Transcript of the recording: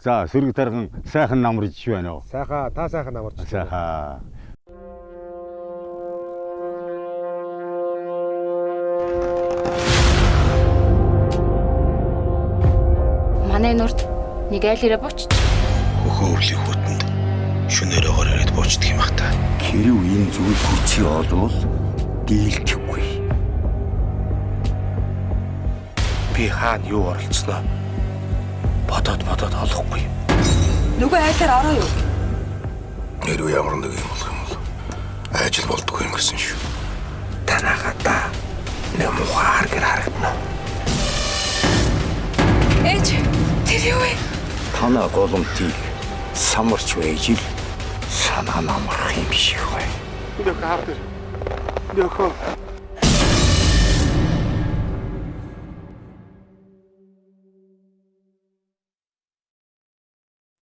За, сөрөг тарган сайхан намарч байна уу? Сайхан, та сайхан намарч байна. Сайхан. Манай нүрт нэг айл ирээ буучч. Хөхөө өвлийн хүүтэнд шөнөөрөөр ирээд буучдаг юм ах та. Хэрв энэ зүйл хүчий олвол дийлдэхгүй. Би хаана юу оролцсноо бодоод бодоод олохгүй. Нөгөө айлаар ороо юу? Нэрөө ямар нэг юм болох юм бол ажил болдгоо юм гэсэн шүү. Танаахата нэг мухаар гэр харагдана. Ээж, тэр юу вэ? Танаа голомтыг самарч байж ил санаа намрах юм шиг байна. Нөхөө хав тэр. Нөхөө.